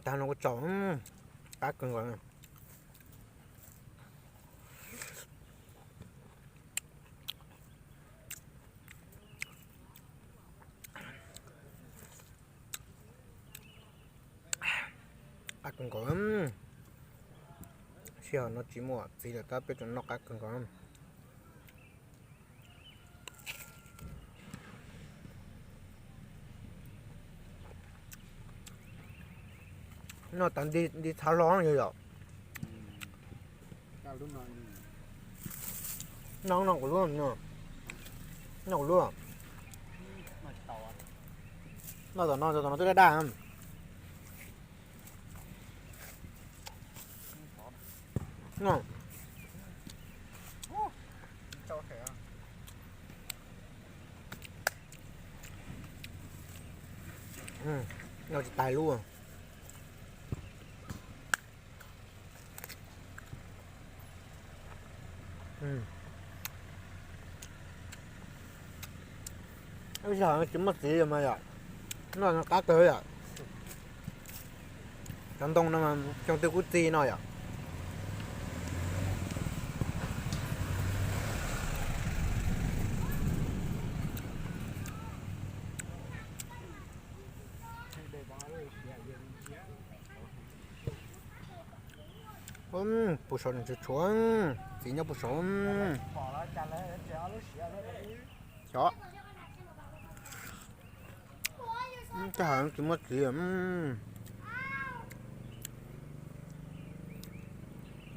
Tag no kuv tsaus, qab kawg nkaus. Qab kawg nkaus. Sij hawm no tsis muaj txiv lawm tab peb tseem noj qab kawg nkaus. Noj tas nti txha hlo yog yom. Noj, noj kuv lub, noj kuv lub. Noj tom no, tom no twb daj daj. Noj tsis tas lub. Ib zaug tsis muaj txiv mas yom, noj qab kawg yom. Cov ntoo no mas xyoo twg kuj txi no yom. Puag saum tseem tshuav, txiv nyob puag saum. Cov, tej hav tsis muaj txiv.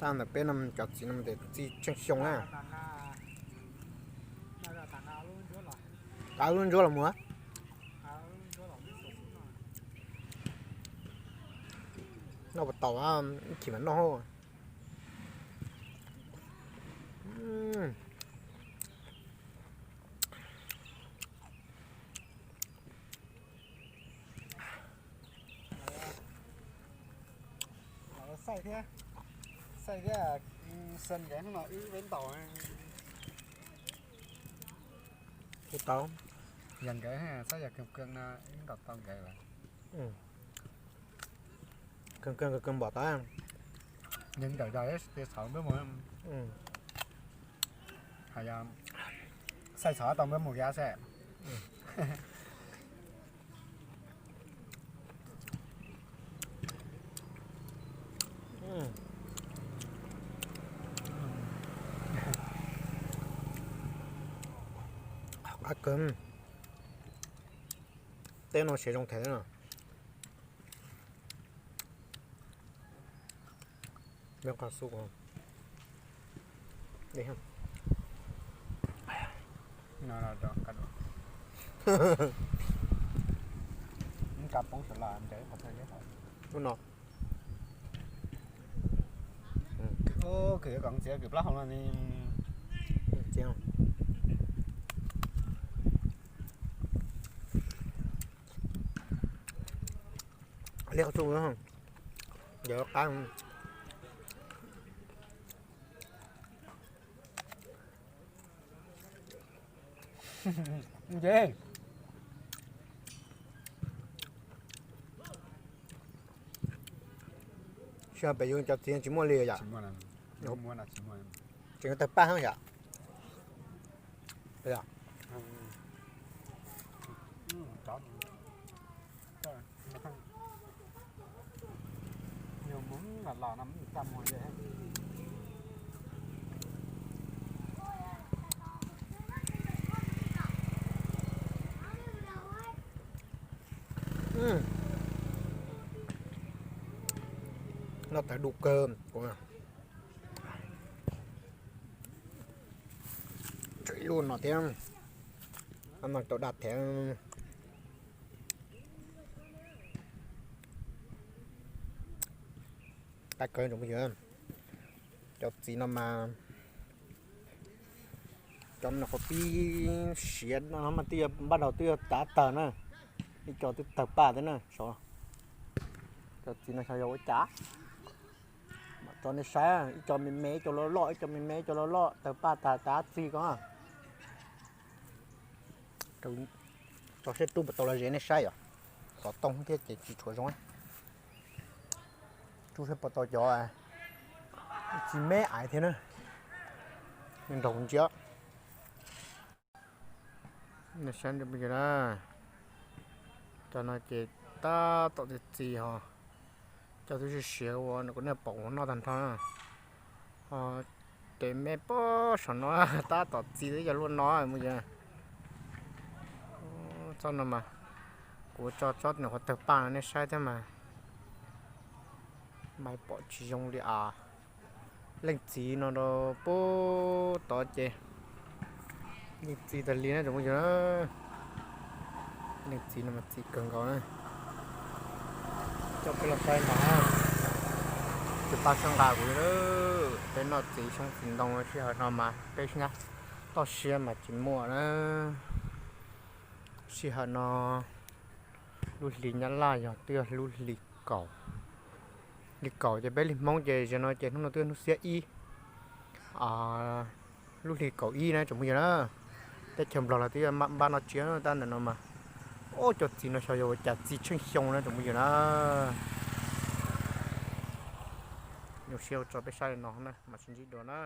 Tag ntawm peb no cov txiv no txi tsheej xyoo na. Tav lub ntsuab los mus. Noj puas tau, ib chim mas noj. Xaij thiab, xaij thiab, xav nkawd hnub no wb peb ntaus. Kuv tau. Yog nkawd xav yog kawg kawg no wb ntaus tau nkawd lawm. Kawg kawg kawg npom tau. Yog nkawd yog tias txhaum npawb mus, hais yog xaij txhaum tau npawb mus kiag xwb. Qab kawg. Teb no siav zoo them no. Lub no. Kwv kom txiav kwv plaub hau no ne. Liab qhov txuj, yog qab. Nce. Sij hawm pem yus cov txiv tsis muaj li yom. Tseem yuav tawg paj heev yom. Noj tawv du kawg. Tshuav ib lub no thiab, no tau daj thiab. Qab kawg tsoom phooj ywg, cov txiv no mas, cov no qhov pib siav no mas twb yog npaj daus twb yog tav tawg na, ib co twb tawg paj thiab na saud. Cov txiv no xyov yog ua cas, mam tso nej saib, ib co me me ib co loj loj, ib co me me ib co loj loj, tawg paj tag tav txi ko. Tso saib tub puas tau los ze nej saib yom. xov tooj thiab ces tsis tshua zoo. Tsuas saib puas tau cov txiv me aiv thiab na. Nrog ntsia. Saib na, cov no ces tab tom txi txiv ho, cov twb siav siav uas kuv nej pom ua noj tag nrho na. Ho ces me pob saum no tab tom txi twb yog luaj no mus yog. Tsob no mas kuv tso tsob nws qhuav tawg paj no nej saib thiab mas, mas pom tsis zoo li as. Leej txiv no rau pub tod ces leej txiv tas li na tsoom phooj ywg na. Leej txiv no mas txiv kawg nkaus na. Coj peb los saib no, tus pab sab nqa kuv li. Peb noj txiv xyoob txiv ntoo sij hawm no mas peb nyab toj siab mas tsis muaj na. Sij hawm no lub hli Nyab Laj yog twb yog lub hli kaum, hli kaum ces peb li Hmoob ces zaum no ces hnub no twb yog hnub xiab ib, lub hli kaum ib na tsoom phooj ywg na. Teb chaws Nplog los twb yog npaj noj tsiab tab ntawm no mas, ob cov txiv no xyov yog ua cas txi tsheej xyoo na tsoom phooj ywg na. Nyuaj siab ua tso peb saib li no na mas sib ntsib dua na.